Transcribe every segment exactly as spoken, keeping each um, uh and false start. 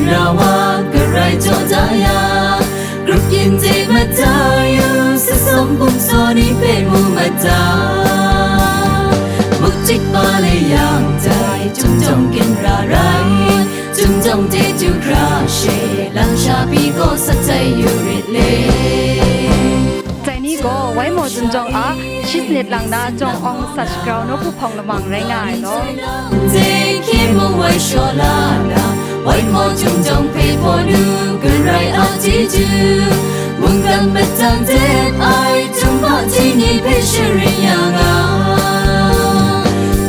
Rawa karai jaw da ya, grup yin de mada yu, sasawm bum saw ni hpe mu mada. Muktik pa le yang dai, Chyum Jawng ginra rai, Chyum Jawng de du hkra she, lam sha pyi gaw sat ai yu rit le. Dai ni gaw Wai Maw Chyum Jawng a shi sanit lang na jawng awng masat shagrau nawku hpawng lamang rai nga ai law. Hkye mung wai shaw la na, Wai Maw Chyum Jawng hpe hpaw nu, karai a chyeju, mungkan matang dep ai, Chyum Hpa Htani hpe sharin ya nga.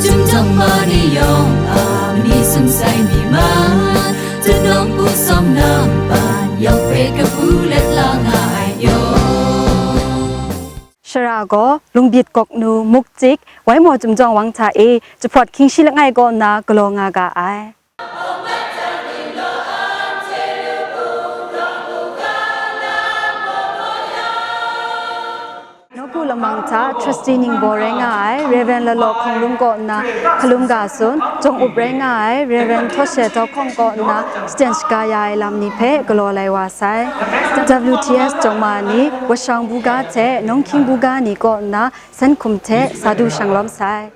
Chyum Jawng ma ni yawng a, mani sum sai mi man, Tanawng Pu Sawm Nang Pan yawng hpe kabu let la nga ai yaw. Shara gaw Lungbyit Gawknu, Muktik, Wai Maw Chyum Jawng wang hta e jahpawt hkying shi langai kaw nna galaw nga ga ai. Nawku lamang hta trustee ningbaw rai nga ai Rev. Lalaw Hkawng Lum kaw nna hkalum ga tsun, jawng up rai nga ai Rev. Htaw She Daw Hkawng kaw nna shaten shaga ya ai lam ni hpe galaw lai wa sai. W T S jawng ma ni, washang buga hte nawng hkying buga ni kaw nna san hkum hte sa du shang lawm sai.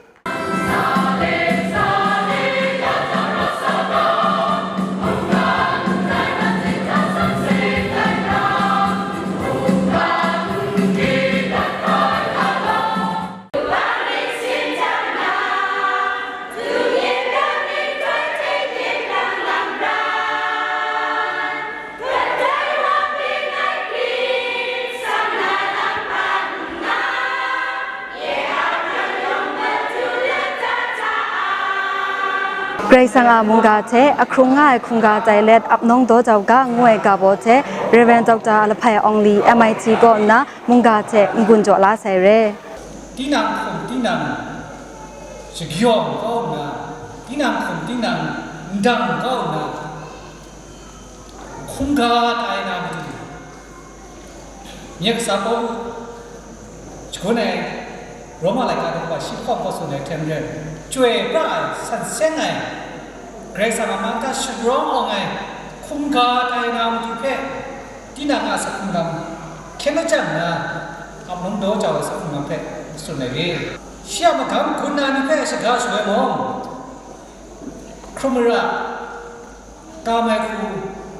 Karai Kasang a mungga hte a hkrung nga ai hkungga tai let, ap nawng daw jau ga ngu ai ga baw hte, Rev. Doctor Lahpai Awng Li, M I T kaw nna mungga hte n-gun jaw la sai re. Tinang hkum tinang shagyawng kau nna, tinang hkum tinang ndang kau nna, hkungga tai na matu, Nye kasa Pawlu shagun ai Roma laika daw shi hkawm hkaw tsun ai hte maren, chyoi pra ai, san seng ai, Karai Kasang a man hta sharawng awng ai, hkungga tai na matu hpe, tinang a asak hkungga hkyen lachyang nna, ap nawng daw jau ai asak hkungga hpe tsun ai re. Shi a magam gun na ni hpe shaga shaloi mung, hkrum mara, kam ai hku,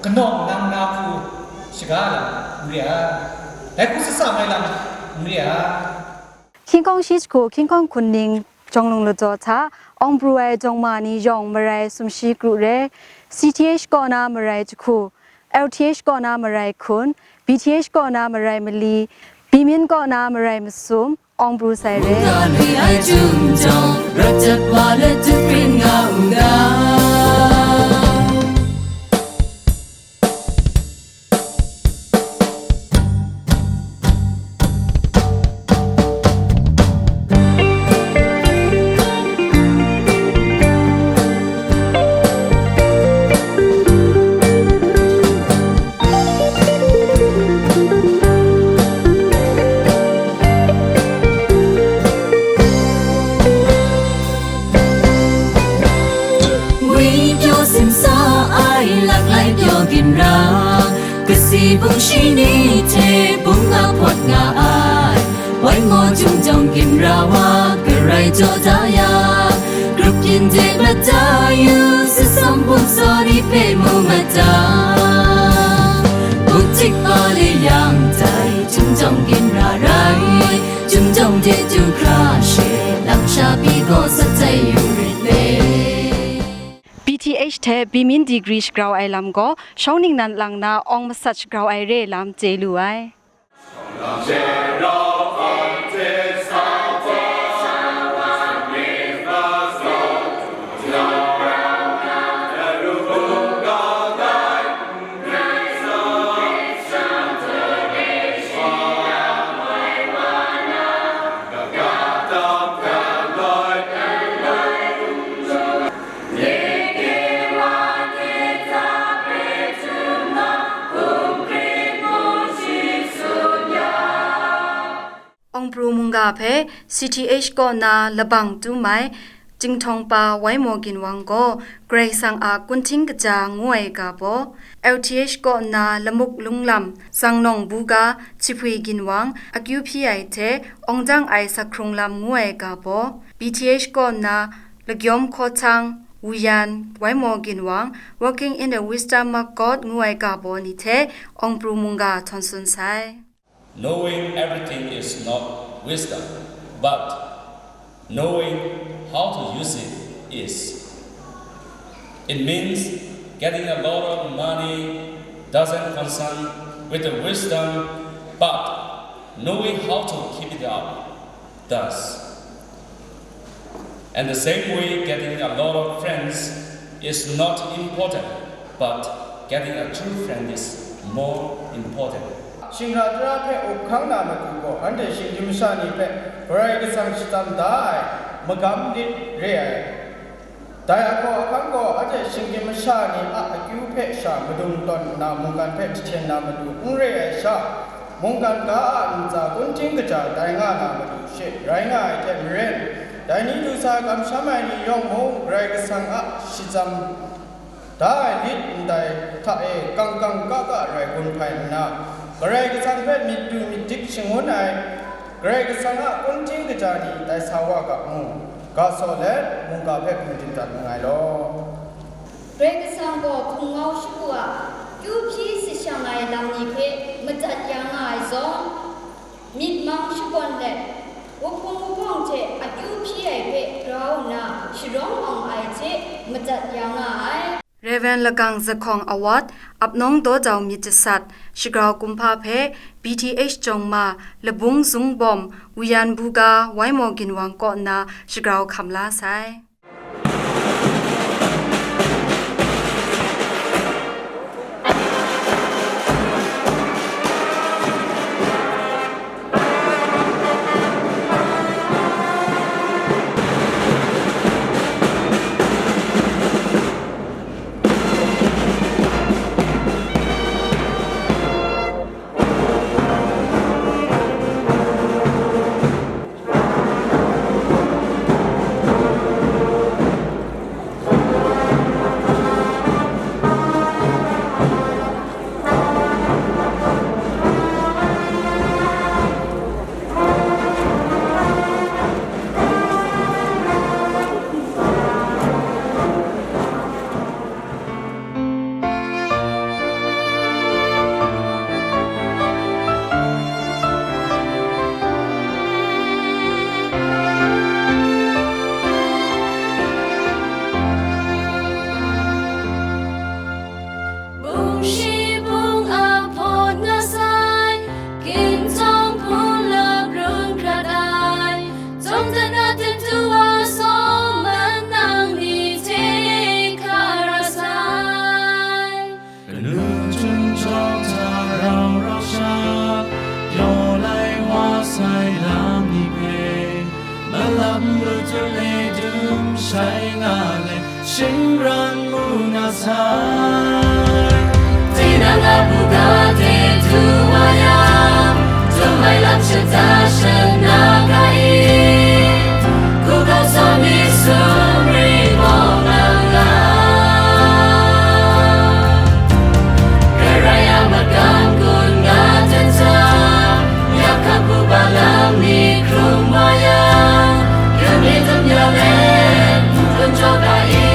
kanawng nang na hku shaga lam n re ai. Dai hku shatsam ai lam n re ai. Hkying hkawng shi jahku, hkying hkawng hkun ning, jawng lung ladaw hta, awng pru ai jawng ma ni yawng marai sumshi kru re, C T H kaw na marai jahku, L T H kaw na marai hkun, B T H kaw na marai mali, B Min kaw na marai masum, awng pru sai re. Mungga lui ai Chyum Jawng, rat jat wa let jahpring nga u ga. Ngwi pyaw simsa ai laklai pyaw ginra, kasi bungshi ni hte bung nga pawt nga ai. Wai Maw Chyum Jawng ginra wa, karai jaw da ya, grup yin de mada yu, sasam bung saw ni hpe mu mada. Buk tik pa le yang tai, Chyum Jawng ginra rai, Chyum Jawng de du hkra she, lam sha pyi gaw sat ai yu rit le. B T H hte B Min degree shagrau ai lam gaw, shawng ningnan lang na awng masat shagrau ai re lam chye lu ai. Awng pru mungga hpe C T H kaw na labang tum ai, Chyinghtawng pa Wai Maw Ginwang gaw Karai Kasang a kunhting kaja ngu ai ga baw, L T H kaw nna Lamuk Lunglam, Zangnawng Buga, Chihpwi Ginwang, akyu hpyi ai hte Awng Jang Ai Sakhkrung Lam ngu ai ga baw, B T H kaw nna Lagyawm Hkawhtang, Wuyan, Wai Maw Ginwang, Walking in the Wisdom of God ngu ai ga baw ni hte awng pru mungga htawn tsun sai. Knowing everything is not wisdom, but knowing how to use it is. It means getting a lot of money doesn't concern with the wisdom, but knowing how to keep it up does. And the same way, getting a lot of friends is not important, but getting a true friend is more important. Shingra tara hpe up hkang na matu gaw, anhte shinggyim masha ni hpe Karai Kasang shachyam da ai magam lit re ai. Dai ahkaw ahkang gaw, anhte shinggyim masha ni a akyu hpe sha madung tawn nna mungkan hpe jahten na matu n re ai sha, mungkan ga a ntsa kunhting kaja tai nga na matu she rai nga ai hte maren, dai ni du sa kamsham ai ni yawng mung Karai Kasang a shachyam da ai lit ndai hta e kang kang ka ka rai gun hpai nna, Karai Kasang hpe myit du myit dik shangun ai Karai Kasang a kunhting kaja ni tai sa wa ga mu, ga saw let, mungga hpe hpung dingdat nngai law. Karai Kasang gaw hpung ngau shagu a kyu hpyi sashang ai lam ni hpe madat ya nga ai zawn, myit mang shakawn let, wuhpung wuhpawng hte akyu hpyi ai hpe grau nna sharawng awng ai hte madat ya nga ai. Rev. Lagang Zahkawng Awat, Apnawng Dawjau Myit Jasat, Shagrau Kumhpa hpe B T H Jawng Ma, Labung Zungbawm, Wuyan Buga, Wai Maw Ginwang kaw nna shagrau hkam la sai. Bung shi bung a hpawt nga sai, gintawng hpun lap run hkrat ai, Jawng dan na ten tu wa sawm man nang ni hte hkra ra sai. Kanu chyinghkrawng hta rau rau sha, pyaw lai wa sai lam ni hpe, malap lu tut le dum shai nga let, shingran mu na sai. Tinang a buga de du wa yang, dum ai lam shata shan na ga i, hku kau sa mi sumri bawng na nga. Karai a magam gun nga ten sa, yak hkap hku ba lam ni hkrum wa yang, yumi dum ya let, n-gun jaw ga i,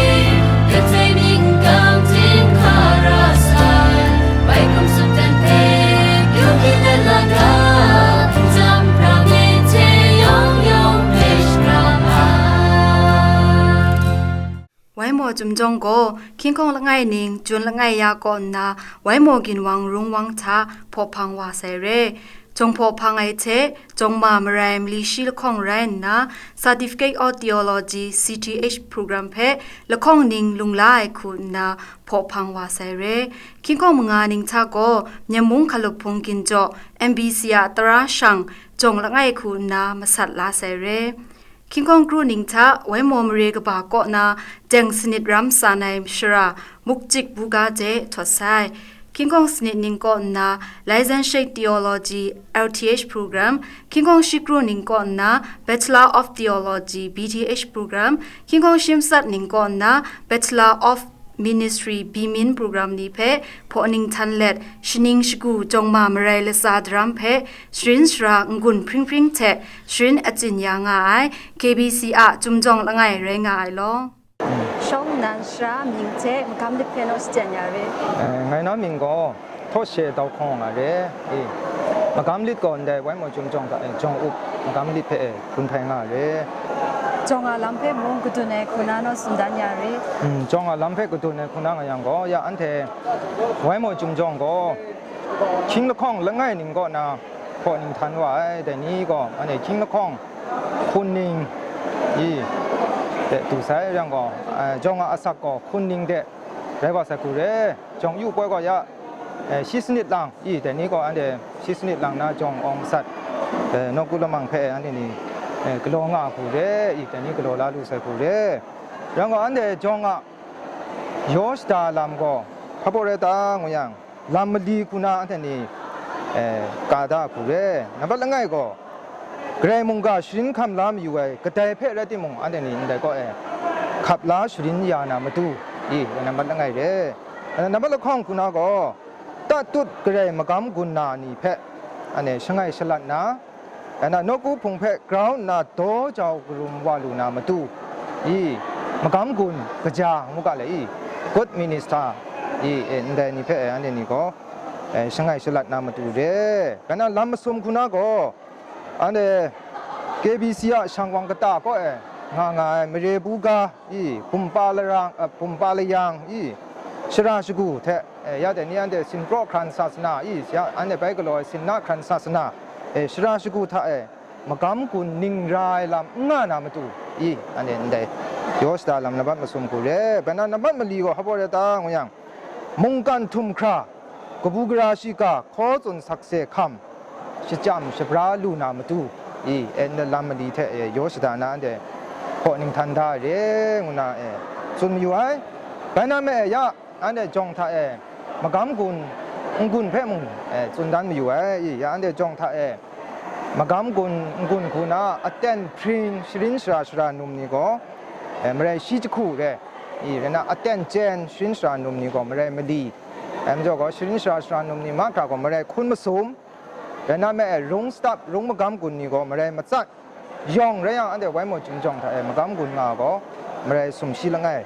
kate mi n-gang ting hkra ra sai. Bai hkum tsup dan hpe, yumi let la ga, n-jam hpra ni hte yawng yawng hpe shakram ai. Wai Maw Chyum Jawng gaw, hkying hkawng langai ning, Jun langai ya kaw nna, Wai Maw Ginwang Rungwang hta hpaw hpang wa sai re. Jawng hpaw hpang ai hte, Jawng Ma Marai Mali Shi Lahkawng rai nna, Certificate of Theology, C T H program hpe lahkawng ning lung la ai hku nna hpaw hpang wa sai re. Hkying hkawng manga ning hta gaw, Myen mung hkalup hpung ginjaw, M B C a tara shang, jawng langai hku nna masat la sai re. Hkying hkawng kru ning hta, Wai Maw mare kaba kaw na, Deng Sanit Ram San Ai Mashara, Mukjik Buga de htawt sai. Hkying hkawng sanit ning kaw nna Licentiate Theology, L T H program, hkying hkawng shikru ning kaw nna Bachelor of Theology, B T H program, hkying hkawng shim sat ning kaw nna Bachelor of Ministry, B Min program ni hpe hpaw ning htan let, shaning shagu jawng ma marai latsa daram hpe sharin shara n-gun hpring hpring hte sharin achyin ya nga ai K B C a Chyum Jawng langai rai nga ai law. Shawng nnan sara mying hte magam lit hpe naw shachyen ya re. Eh, ngai na mying gaw Htaw She Dau Hkawng nga re. E, magam lit gaw ndai Wai Maw Chyum Jawng hta e jawng up magam lit hpe e gun hpai nga re. Jawng a lam hpe mung kadun ai hku na naw tsun dan ya re. Mm, jawng a lam hpe kadun ai hku na nga yang gaw, ya anhte Wai Maw Chyum Jawng gaw hkying lahkawng langai ning kaw na hpaw ning htan wa ai, dai ni gaw, anhte hkying lahkawng hkun ning i de du sai yang gaw, eh, jawng a asak gaw hkun ning de rai wa sai hku re. Jawng yu poi gaw ya, eh, shi sanit lang i, dai ni gaw anhte shi sanit lang na jawng awng masat, eh, nawku lamang hpe anhte ni, eh, galaw nga hku re i, dai ni galaw la lu sai hku re. Yang gaw anhte jawng a yaw shada lam gaw hpa baw rai ta ngu yang, lam mali hku na anhte ni, eh, ka da hku re. Nambat langai gaw, Karai mungga sharin hkam la mayu ai kadai hpe rai timung, anhte ni ndai kaw e hkap la sharin ya na matu i, nambat langai re. Nambat lahkawng hku na gaw, tatut Karai magam gun na ni hpe anhte shangai shalat na, Ana nawku hpung hpe grau nna daw jau karum wa lu na matu i, magam gun kaja ngu ga le i, good minister i, e, ndai ni hpe, e, anhte ni gaw, e, shangai shalat na matu re. Kanan lam masum hku na gaw, anhte K B C a shang wang kata kaw e nga nga ai mare buga i, bumpa larang, a, bumpa layang i, shara shagu hte, e, ya dai ni anhte sinpraw hkran sasana i, ya anhte bai galaw ai sinna hkran sasana, e, shara shagu hta e, magam gun ning ra ai lam n nga na matu i, anhte ndai yaw shada lam nambat masum hku re, bai na nambat mali gaw hpa baw rai ta ngu yang, mungkan htum hkra, kabu gara shiga, hkaw tsun sakse hkam, shachyam shabra lu na matu i, e, ndai lam mali hte, e, yaw shada na anhte hpaw ning htan da ai re, ngu na, e, tsun mayu ai. Bai na me, e, ya, anhte jawng hta e magam gun n-gun hpe mung, e, tsun dan mayu ai i, ya anhte jawng hta e magam gun n-gun hku na aten hpring sharin shara shara num ni gaw, e, marai shi jahku re i, rai na aten chyen sharin shara num ni gaw marai mali, e, majaw gaw sharin shara shara num ni mahkra gaw marai hkun masum, rai na me, e, rung sadap rung magam gun ni gaw marai matsat, yawng rai yang, anhte Wai Maw Chyum Jawng hta e magam gun nga gaw, marai sumshi langai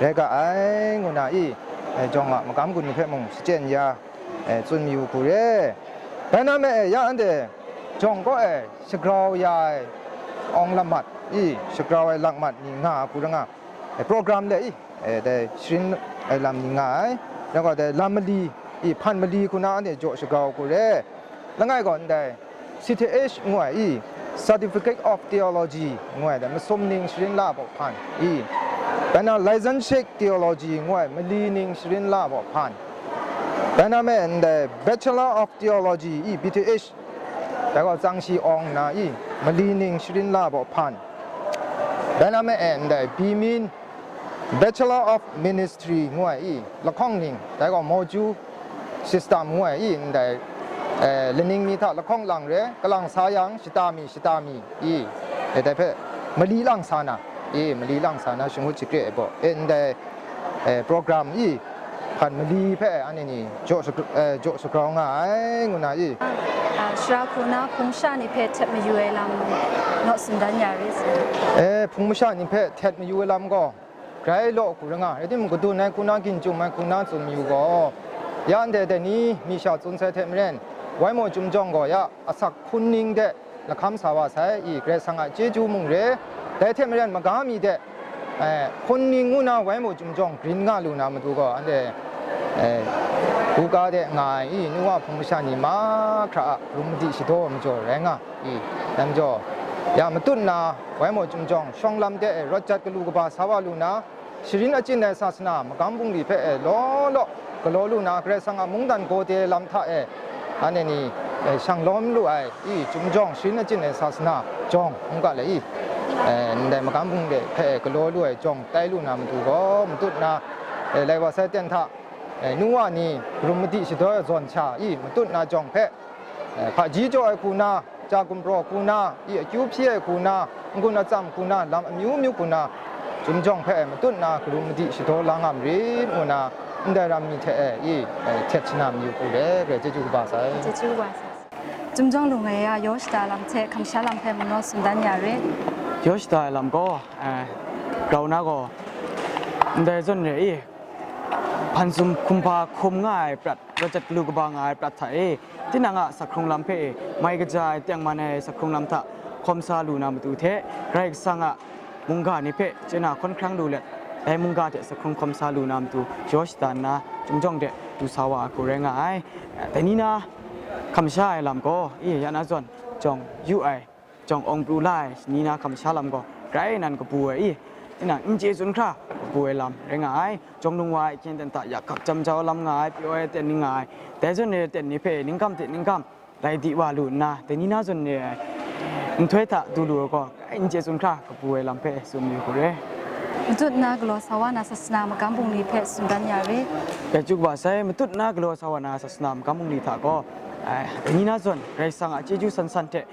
rai ga ai, ngu na i, e, jawng a magam gun ni hpe mung shachyen ya, e, tsun mayu hku re. Bai na me, e, ya anhte jawng kaw e shagrau ya ai awng lamat i, shagrau ai lakmat ni nga hku ra nga, e, program le i, e, dai sharin ai lam ni nga ai, rai gaw dai lam mali i, hpan mali hku na anhte jaw shagrau hku re. Langai gaw ndai C T H ngu ai i, Certificate of Theology ngu ai dai masum ning sharin la baw hpan i, bai na Licentiate Theology ngu ai mali ning sharin la baw hpan, bai na me ndai Bachelor of Theology i, B T H, dai gaw tsang shi awng nna i, mali ning sharin la baw hpan, bai na me e ndai B Min, Bachelor of Ministry ngu ai i, lahkawng ning, dai gaw module system ngu ai i, ndai, eh, laning mi hta lahkawng lang re, kalang sa yang, shata mi, shata mi i, e, dai hpe mali lang sa na, i, mali lang sa na, shangut shakre ai baw, e, ndai, eh, program i, hpan mali hpe anhte ni jaw shagr-, eh, jaw shagrau nga ai, ngu na i. Ah, sara hku na hpung masha ni hpe htet mayu ai lam naw tsun dan ya re, sir. Eh, hpung masha ni hpe htet mayu ai lam gaw, grai law hku ra nga, rai timung, kadun ai hku na, ginjum ai hku na tsun mayu gaw, ya ndai dai ni mi sha tsun sai hte maren, Wai Maw Chyum Jawng gaw ya asak hkun ning de lahkam sa wa sai i, Karai Kasang a chyeju mung re, dai hte maren maga mi de, eh, hkun ning ngu na Wai Maw Chyum Jawng grin nga lu na matu gaw, anhte, eh, buga de nga ai i, nu wa hpung masha ni mahkra a rum madi shadaw majaw rai nga i, dai majaw, ya matut nna Wai Maw Chyum Jawng shawng lam de e rawt jat galu kaba sa wa lu na, sharin achyin ai sasana magam bungli hpe e law law galaw lu na, Karai Kasang a mungdan gawde lam hta e anhte ni, e, shang lawm lu ai i, Chyum Jawng sharin achyin ai sasana jawng ngu ga le i, e, ndai magam bungli hpe e galaw lu ai jawng tai lu na matu gaw, matut na, e, lai wa sai ten hta, E, nu wa ni, karum madi shadaw ai zawn sha i matut na jawng hpe, e, hpaji jaw ai hku na, ja gumpraw hku na, i akyu hpyi ai hku na, n-gun atsam hku na, lam amyu myu hku na, Chyum jawng hpe matut na karum madi shadaw la nga marit, ngu na ndai ram mi hte e, i, e, htet shana mayu hku re, grai chyeju kaba sai. Chyeju kaba sai. Chyum jawng lung e ya yaw shada lam hte kamsha lam hpe mung naw tsun dan ya re. Yaw shada ai lam gaw, e, grau na gaw, ndai zawn re i, hpan sum hkumhpa hkum nga ai prat, raw jat galu kaba nga ai prat hta e, tinang a sak hkrung lam hpe e, mai kaja ai, tengman ai sak hkrung lam hta hkawm sa lu na matu hte, Karai Kasang a mungga ni hpe chye na hkawn hkrang lu let, dai mungga hte sak hkrung hkawm sa lu na matu yaw shada nna, Chyum jawng de du sa wa ai hku rai nga ai. Dai ni na hkamsha ai lam gaw, i, ya na zawn jawng yu ai, jawng awng pru la ai ni na hkamsha lam gaw, grai nan kabu ai i, tinang n chye tsun hkra kabu ai lam rai nga ai. Jawng lung wa ai hkyen ten hta yak hkak jam jau lam nga ai, pyaw ai aten ni nga ai, dai zawn re aten ni hpe ningkam hte ningkam lai di wa lu nna, dai ni na zawn re ai nhtoi hta du lu ai gaw, grai n chye tsun hkra kabu ai lam hpe tsun mayu hku re. Matut na galaw sa wa na sasana magam bungli hpe tsun dan ya re. Grai chyu kaba sai, matut na galaw sa wa na sasana magam bungli hta gaw, ai, dai ni na zawn Karai Kasang a chyeju san san hte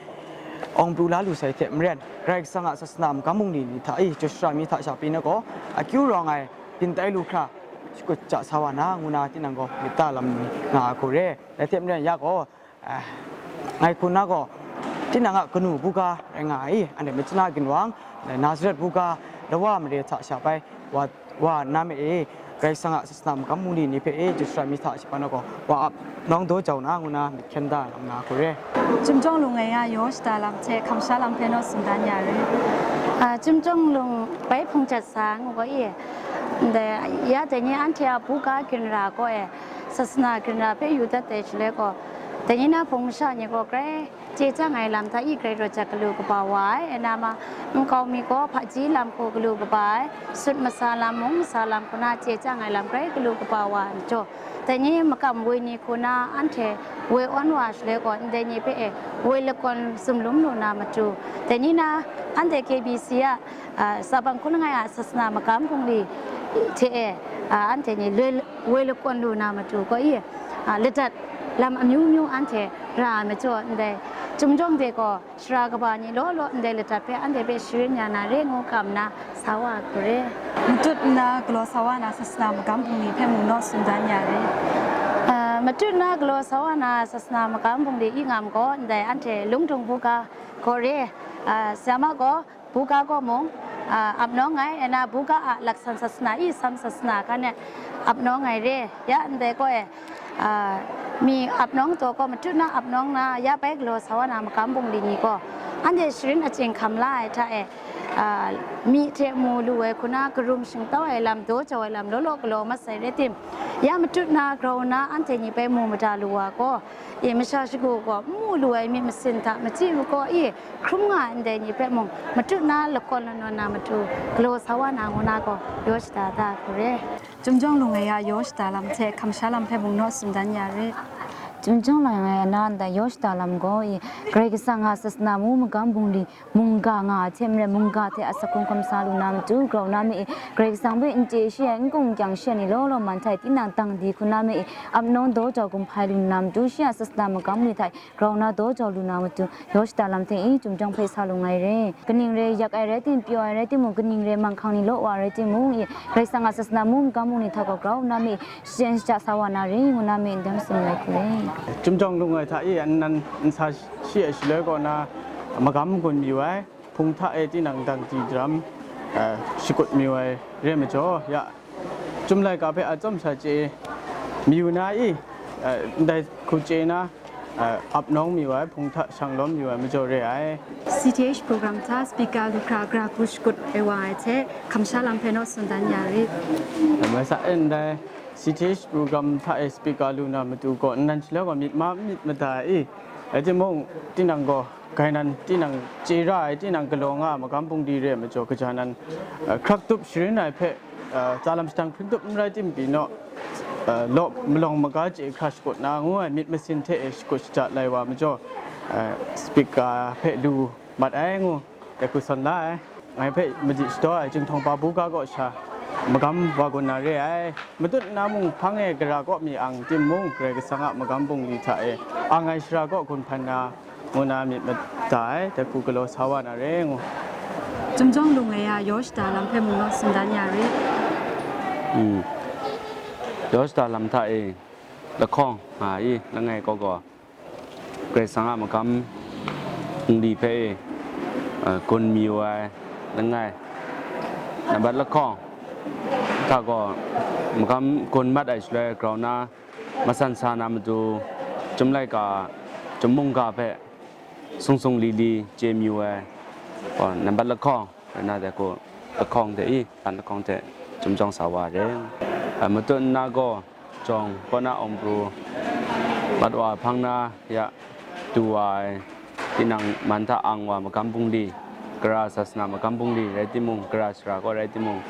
awng pru la lu sai hte maren, Karai Kasang a sasana magam bungli ni hta i, chyawm shara mi hta sha pyi na gaw, akyu rawng ai byin tai lu hkra, shakut ja sa wa na, ngu na tinang gaw myit ta lam ni nga ai hku re. Dai hte maren ya gaw, eh, ngai hku na gaw, tinang a kanu buga rai nga ai, anhte Myitkyina ginwang, Nazaret buga, Lawa mare hta sha pai wa, wa nna me e, Karai Kasang a sasana magam bungli ni hpe e, chyawm shara mi hta shapan ai gaw, wa ap nawng daw jau na, ngu na myit hkyen da lam nga hku re. Chyum jawng lung e ya yaw shada lam hte hkamsha lam hpe naw tsun dan ya re. Ah, Chyum jawng lung bai hpung jat sa ngu gaw i, ndai, ya dai ni anhte a buga ginra gaw e, sasana ginra hpe yu dat ai shaloi gaw, dai ni na hpung masha ni gaw grai chye chyang ai lam hta i grai raw jat galu kaba wa ai, e na ma, nkau mi gaw hpaji lam hku galu kaba ai, sut masa lam, mung masa lam hku na chye chyang ai lam grai galu kaba wa ai majaw, dai ni makam woi ni hku na anhte woi awn wa shaloi gaw, ndai ni hpe e woi lakawn sumlum lu na matu, dai ni na anhte K B C a, a, Sabang hku langai a sasana magam bungli hte e, a, anhte ni loi, woi lakawn lu na matu gaw i, a, ladat lam amyu myu anhte ra ai majaw, ndai Chyum jawng de gaw, shara kaba ni law law ndai ladat hpe anhte hpe sharin ya na re ngu kam nna sa wa ai hku re. Matut nna galaw sa wa na sasana magam bungli hpe mung naw tsun dan ya re. Ah, matut nna galaw sa wa na sasana magam bungli i ngam gaw, ndai anhte Lungdung buga gaw re, ah, sayama gaw buga gaw mung, ah, ap nawng ai, e na buga a laksan sasana i sam sasana hkan e ap nawng ai re, ya ndai gaw e, ah, mi ap nawng taw gaw matut na ap nawng na ya bai galaw sa wa na magam bungli ni gaw, anhte sharin achyin hkam la ai hta e, ah, mi hte mu lu ai hku na karum shingtau ai lam, daw jau ai lam law law galaw mat sai rai tim, ya matut na grau na anhte ni bai mu mada lu wa gaw, e masha shagu gaw n mu lu ai myit masin hta machyi u gaw i, hkrum nga ai ndai ni hpe mung, matut na lakawn lanawn na matu, galaw sa wa na ngu na gaw, yaw shada da ai hku re. Chyum jawng lung e ya yaw shada lam hte hkamsha lam hpe mung naw tsun dan ya re. Chyum jawng lung e ya na ndai yaw shada lam gaw i, Karai Kasang a sasana mu magam bungli mungga nga ai hte maren, mungga hte a sak hkrung hkawm sa lu na matu, grau na me e, Karai Kasang hpe n chye shi ai, n kung n kyang shi ai ni law law man hta e, tinang dang di hku na me e, ap nawng daw jau gumhpai lu na matu, shi a sasana magam bungli hta e, grau na daw jau lu na matu, yaw shada lam hte i, Chyum jawng hpe sa lu ai re. Kaning re yak ai rai tim, pyaw ai rai timung, kaning re manghkang ni law wa rai timung i, Karai Kasang a sasana mu magam bungli hta gaw grau nna mi shachyen shaja sa wa na re, ngu na mi n dam tsun ai hku re. Chyum jawng lung ai hta i, nnan n sa shi ai shaloi kaw na, magam n-gun mayu ai, hpung hta e tinang dang di daram, eh, shakut mayu ai re majaw, ya, Chyum laika hpe a tsawm sa chye mayu na i, eh, ndai hku chye na, eh, ap nawng mayu ai, hpung hta shang lawm mayu ai majaw re ai. C T H program hta speaker lu hkra gra hku shakut ai wa ai hte, hkamsha lam hpe naw tsun dan ya rit. Mai sa e, ndai C T H program hta e speaker lu na matu gaw, nnan shaloi gaw myit ma myit mada i, rai timung, tinang gaw, Gainan tinang chye ra ai, tinang galaw nga ai magam bungli re ai majaw, kaja nan, eh, hkrak tup sharin ai hpe, eh, tsa lam shanang hpring tup n rai tim pyi naw, eh, law malawng maga chye hkra shakut na ngu ai myit masin hte e shakut shaja lai wa majaw, eh, speaker hpe lu mat ai ngu, dai hku sawn la ai. Ngai hpe madi shadaw ai Chyum Htawng Pa buga kaw sha, magam wa gun na re ai. Matut na mung hpang e gara kaw mi ang timung, Karai Kasang a magam bungli hta e ang ai shara kaw gun hpan na, ngu na myit mada ai, dai hku galaw sa wa na re ngu. จุมจ้องลุงไงอะยอชดาลำเพ่มุงนอกสุนดันยาริ อืมยอชดาลำทะเองละข้องหาอีละไงก็ก็ Karai Kasang a magam bungli hpe e, a, gun mi wa ai langai, nambat lahkawng hta gaw, magam gun mat ai shaloi grau na, masan sa na matu, chyum laika, chyum mungga hpe sung sung li li chye mi wa ai, gaw, nambat lahkawng, rai na de ku, lahkawng de i, ban lahkawng de, chyum jawng sa wa re. A, matu nna gaw, jawng kaw na awng pru mat wa hpang na ya du wa ai, tinang man hta ang wa magam bungli, kara sasana magam bungli rai timung, kara shara kaw rai timung,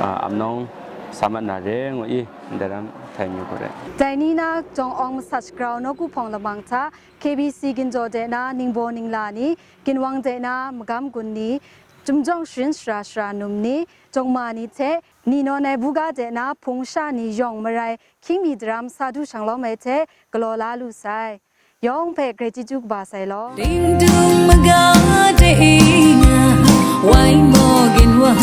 a, amnawng sa mat na re ngu i, ndai ram htai mi gaw rai. Dai ni na jawng awng masat shagrau nawku hpawng lamang hta, K B C ginjaw de na ningbaw ningla ni, ginwang de na magam gun ni, Chyum jawng sharin sara sara num ni, jawng ma ni hte, ni nawn ai buga de na hpung sha ni yawng marai hkying mi daram sa du shang lawm ai hte galaw la lu sai. Yawng hpe grai chyeju kaba sai law. Dingdung maga de ina, wai maw gin wa,